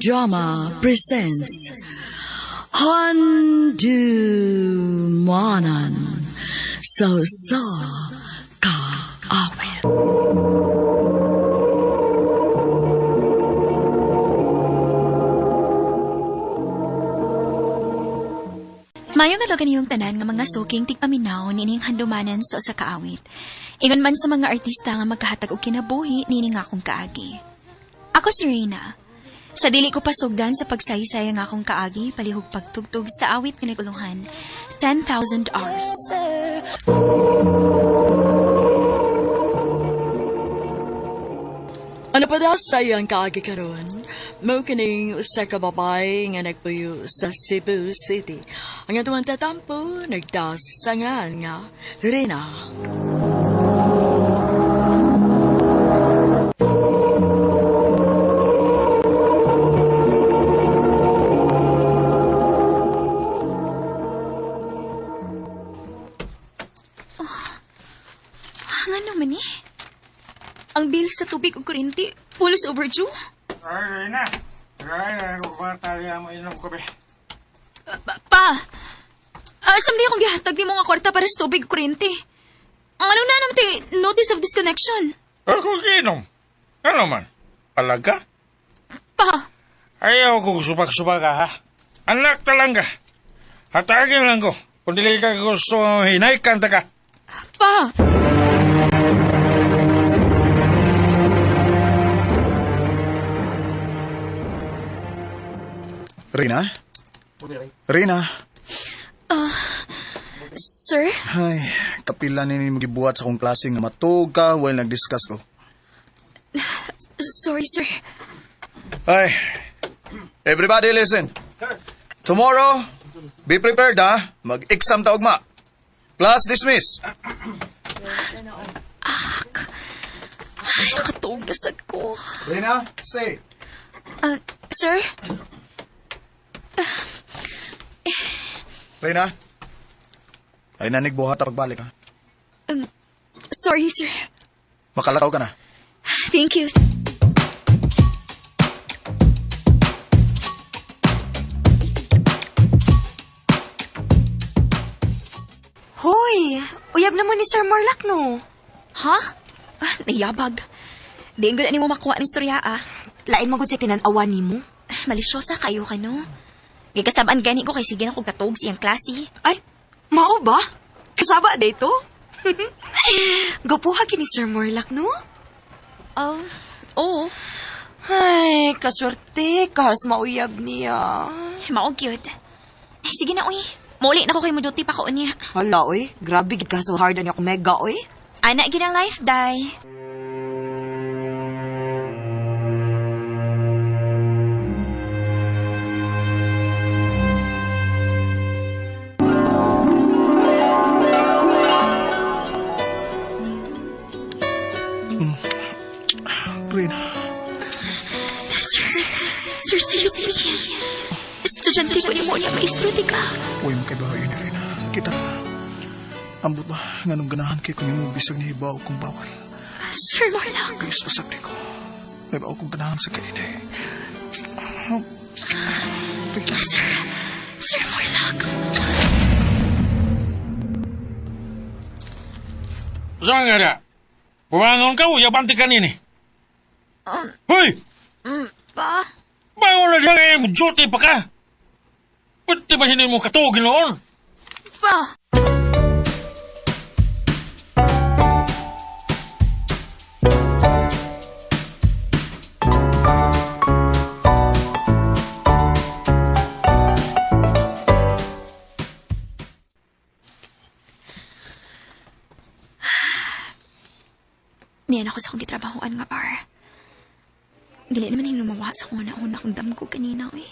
Drama presents Handumanan sa Usa Ka Awit. Mayong adlaw kaniyong tanan nga mga suking tigpaminaw niining handumanan sa usa ka awit. Ingon man sa mga artista nga magkahatag og kinabuhi niini nga akong kaagi. Ako si Reyna. Sa dili ko pasugdan sa pagsaysay ang akong kaagi palihog pagtugtog sa awit nga nagulungan 10,000 Hours. Ano pa daw sa iyang kaagi karon? Mao kining usa ka babae nga nagpuyo sa Cebu City. Ang atong tatampo nagdasangan nga Rina. Ngano man eh? Ang bill sa tubig ug kuryente pulos overdue. Ay, Reyna. Ay, kwarta mo inom ko, be. Pa, samdi akong gihatag nimo nga kwarta para sa tubig ug kuryente. Ang ano na naman te, notice of disconnection. Ako ginom. Ano man? Alaga? Pa, Ayaw ko subak-subak ka, ha? Anak talaga. Hatagin lang ko. Kung dili ka gusto, hinaykan ta ka. pa. Rina? Rina? Sir? Ay, kapila ni mo gibuhat sa akong klase nga matug ka while nag-discuss ko. Sorry, sir. Ay, everybody listen. Tomorrow, be prepared ha. Mag-exam ta ugma. Class dismiss. Ay, nakatuog na sad ko. Rina, stay. Sir? Rina? Ay, nanig buhat ta pagbalik ha. Sorry, sir. Makalakaw ka na. Thank you. Hoy, uyab naman ni Sir Morlac, no? Ha? Ah, nayabag. Di ang ni mo makuha ng istorya, ah. Lain mo gud sa tinan-awa nimo. Malisyosa kayo ka, no? Gikasabaan gani ko kay sige na kong katog siyang klase. Ay, mao ba? Kasaba dito? Gapuha kini Sir Morlac, no? Oo. Ay, kaswerte kas mauyab niya. Mao cute. Ay, sige na, uy. Muli na ko kay mo duty pa ko niya. Hala, oy. Grabe gid ka so hard ani ako mega, oy. Ana, ginang life, day. Rina. Sir, sir, seriously. Estudyante ko ni mo niya, maestro si ka. Uy, makaibaw yun ni Rina. Kita. Ambot ba, nganong ganahan kay kung imo bisag nahibaw kong bawal. Sir Morlock. Please, usap ni ko. May baw kong ganahan sa kainay. Sir, Sir Morlock. Saan nga na? Bumangon ka, uyaban ti kanini. Hoy! Pa, Bangon na siya ngayon, duty pa ka. Ba't di ba hindi mo katugin noon? pa. Niyan ako sa akong gitrabahoan nga bar. Dili naman hinumawa sa kung una-una akong damgo kanina, uy.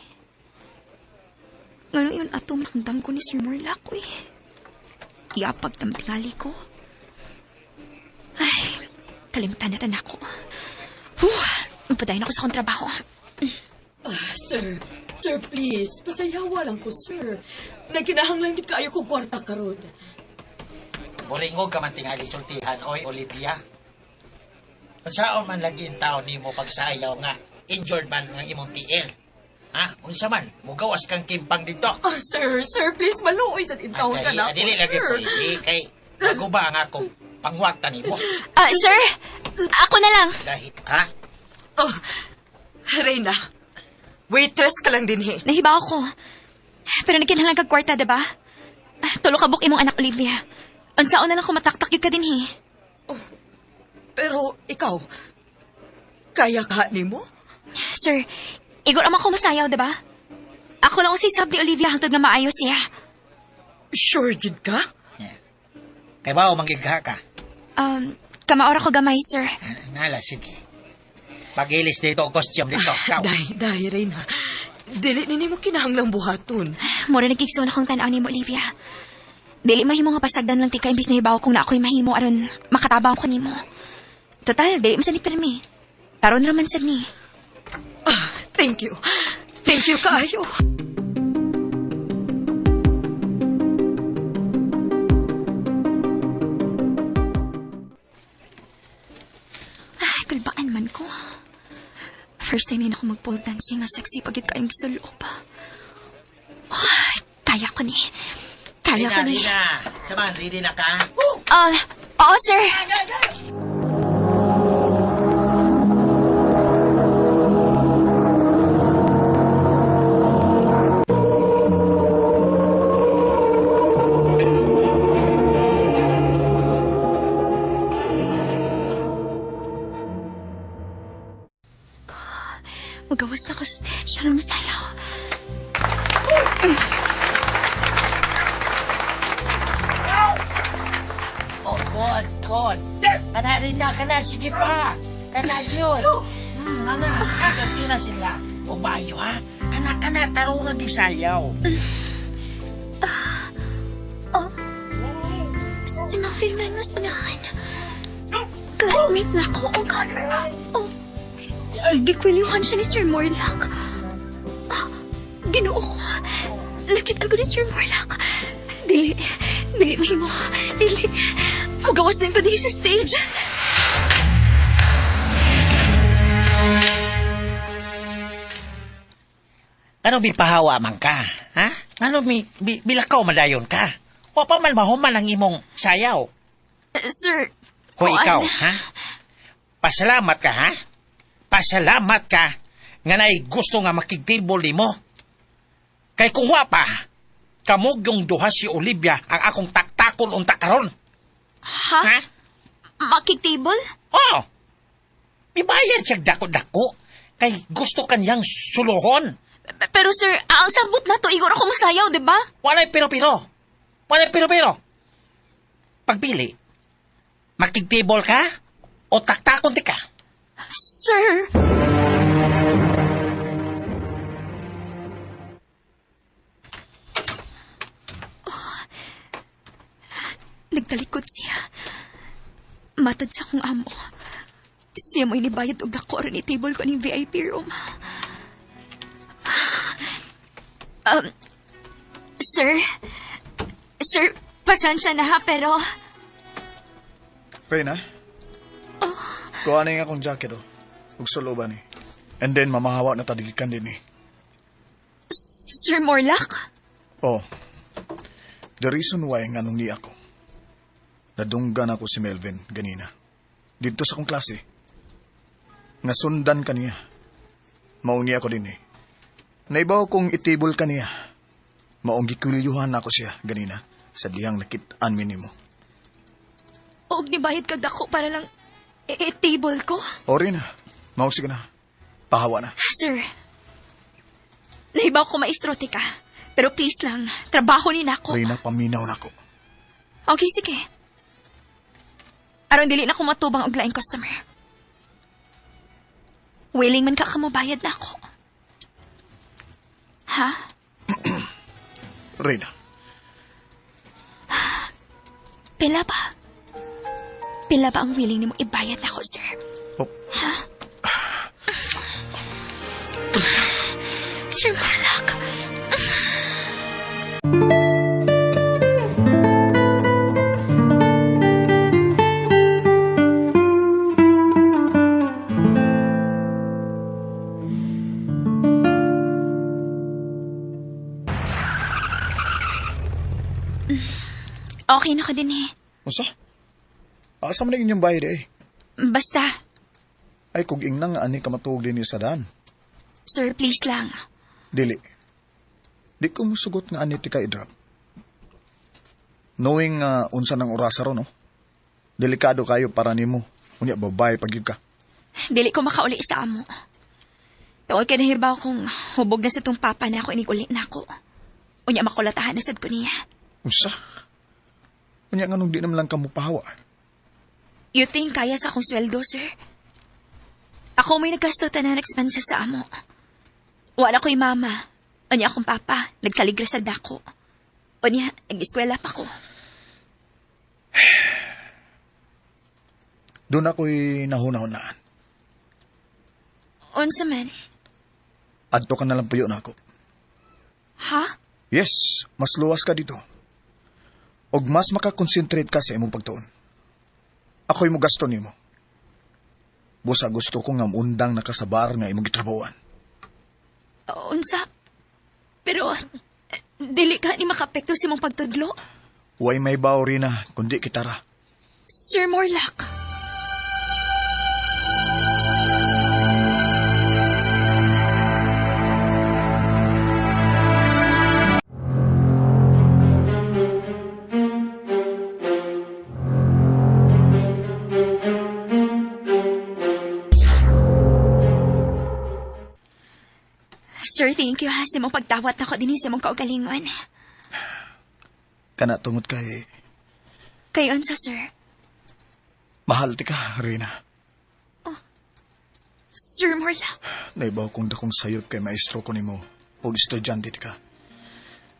Ngano yun ato man akong damgo ni Sir Morlac, uy. Iapag tamtingali ko. Ay, kalimtan na tan ako. Whew, padayon ako sa akong trabaho. Sir, sir, please. Pasayawa lang ko, sir. Nagkinahanglan gid kaayo kog kwarta karon. Buringog ka man tingali sultihan, oy, Olivia. Unsaon man lagi ang tao nimo pagsayaw nga injured man nga imong tiil. Ha? Unsa man? Mugawas kang kimpang dito. Oh, sir, sir, please, maluoy sa intawon ka Ay, na dili lagi pwede kay naguba ang akong pangwarta nimo. Ah, sir, ako na lang. Dahil ha? Oh, Reyna, waitress ka lang din eh. Nahibaw ko. Pero nagkinahanglan kag kwarta, diba? Ah, tulo ka buk imong anak, Olivia. Unsaon na lang kumataktak yun ka din, he. Pero ikaw, kaya ka nimo? Sir, igor amang ko masayaw, diba? Ako lang usay sab ni Olivia hangtod nga maayo siya. Sure gid ka? Yeah. Kay bao manggigha ka. Kamaora ko gamay, sir. Nala sige. Pagilis dito og costume dito. Ikaw. Day, day, Reyna. Dili ni nimo kinahanglang buhaton. Mura nagigsoon akong tanaw ni mo, Olivia. Dili mahimo nga pasagdan lang tika imbis na hibaw kung na ako'y mahimo aron makatabang ko nimo. Total, dili man sad ni pirmi. Karon ra man sad ni. Ah, thank you. Thank you kaayo. Ay, kulbaan man ko. First time yun ako mag-pole dancing nga sexy pag yun kayong gisuloob. Ay, kaya ko ni. Kaya ko Rina, ni. Rina. Saman, ready na ka? Ah, oo, sir. Magawas na ko sa stage. Ano masayaw? Oh, God, God. Yes! Kana, Rina, kana, sige pa. Kana yun. Ana, kagati na sila. O maayo, ha? Kana, kana, tarong ang gisayaw. Oh. Si Melvin man mas unahan. Classmate na ko. Oh, God. Oh. Gikwilyuhan siya ni Sir Morlock. Ah, ginoo ko. Lakitan ko ni Sir Morlock. Dili. Dili, mahimo. Dili. Magawas din ko dili sa stage. Ano mi pahawa man ka? Ha? Ano mi, bi, bilakaw madayon ka? Wa pa man mahuman ang imong sayaw. Sir. Hoy, kuan. ikaw, ha? Pasalamat ka, ha? Pasalamat ka nga naay gusto nga makigtibol nimo. Kay kung wa pa, kamog yung duha si Olivia ang akong taktakon unta karon. Ha? Ha? Makig-table? Oo. Ibayad siya dako-dako kay gusto kanyang suluhon. Pero sir, ang sabot na to, igor ako masayaw, di ba? Walay pero-pero. Walay pero-pero. Pagpili, makigtibol ka o taktakon ti ka. Sir! Oh. Nagtalikod siya. Matod sa akong amo. Siya mo'y nibayad og dako aron i-table ko ning VIP room. Sir? Sir, pasensya na ha, pero... Reyna? Kuha na yung akong jacket, oh. Ug suloban eh. And then, mamahawa na tadigikan din eh. Sir Morlock? Oh. The reason why nga nung ni ako, nadunggan ako si Melvin ganina. Dito sa akong klase. Nga sundan kaniya. Mauni ako din eh. Naibaw kong itibol kaniya. Maong gikwilyuhan ako siya ganina sa dihang nakit-an mi nimo. Og nibayad kag dako para lang i-table ko? O Rina, maong sige na. Pahawa na. Sir, nahibaw ko maestro ka. Pero please lang, trabaho ni nako. Rina, paminaw na ako. Okay, sige. Aron dili na ko matubang og laing customer. Willing man ka kamobayad na ako. Ha? Rina, Pila ba? Pila ba ang willing nimo ibayad na ako, sir? oh, Sir Marlock. Okay na ko din eh. Unsa? Asa man ang inyong bahay eh? Basta, Ay, kung ingna nga ani ka matuog din sa daan. sir, please lang. Dili. Di ko musugot nga ani ti ka i-drop. Knowing nga unsa nang orasa ron, no? Delikado kayo para nimo. Unya babae pag gyud ka. Dili ko makauli sa amo. Tungod kay nahibaw kong hubog na sa tong papa na ako inig-uli na ako. Unya makulatahan na sad ko niya. Unsa? Unya nganong di naman lang ka mupahawa. You think kaya sa akong sweldo, sir? Ako may naggasto tanan expenses sa amo. Wala ko'y mama. Unya akong papa, nagsaligra sa dako. Unya, nag-eskwela pa ko. Doon ako'y nahuna-hunaan. Unsa man? Adto ka na lang puyo na ako. Ha? Yes, mas luwas ka dito. Og mas makakonsentrate ka sa imong pagtuon. Ako'y mo gasto nimo. Busa gusto ko nga undang nakasabar nga imong gitrabawan. Unsa? Pero, dili ka ni makaapekto sa imong pagtudlo. Way may baw Rina, kundi kitara. Sir Morlac. Sir, thank you ha sa imong pagtawat nako dinhi sa imong kaugalingon. Kana tungod kay Kay unsa, sir? mahal ti ka, Rina. Sir Morlac. Naibaw kong dakong sayop kay maestro ko nimo og estudyante ti ka.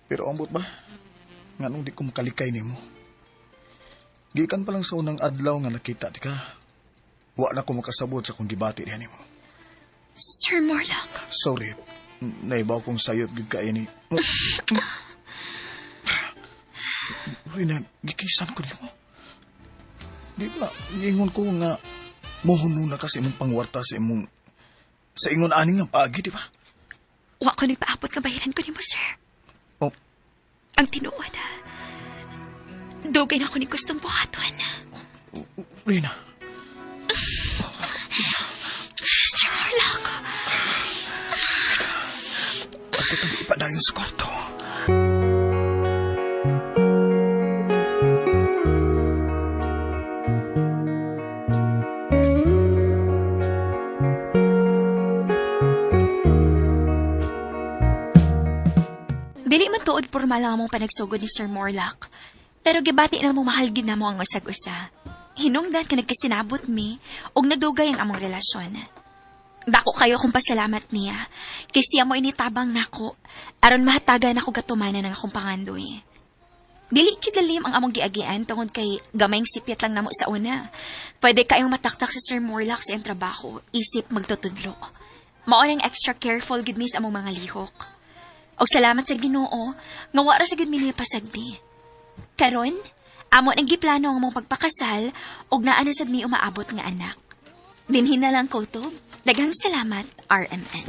Pero ambot ba? Nganong di ko makalikay nimo? Gikan pa lang sa unang adlaw nga nakita ti ka. Wa na ko makasabot sa kong gibati diha nimo. Sir Morlac. Sorry. Naibaw kong sayop gyud ka ini. Rina, gikisan ko nimo. Di ba, giingon ko nga mohuno na ka sa imong pangwarta sa imong sa ingon ani nga paagi, di ba? Wa ko nagpaabot nga bayaran ko nimo, sir. Oh, Ang tinuod. Dugay na ako ni gustong buhaton. Rina. Sir Morlac. Ako itong ipadayon sa kwarto. Dili man tuod pormal ang among panagsugod ni Sir Morlac. Pero gibati na mo mahal gid namo ang usag-usa. Hinungdan ka nagkasinabot mi ug nagdugay ang among relasyon. Dako kayo kung pasalamat niya. Kay siya mo initabang nako aron mahatagan ako gatumanan ang akong pangandoy. Dili gyud lalim ang among giagian tungod kay gamayng sipyat lang namo sa una. Pwede kayong mataktak si Sir Morlac sa iyang trabaho, isip magtutudlo. Mao nang extra careful gid mi sa among mga lihok. Og salamat sa Ginoo nga wa ra sa gid mi niya pasagdi. Karon, amo nang giplano ang among pagpakasal ug naa na sad mi umaabot nga anak. Dinhi na lang kutob. Daghang salamat, RMN.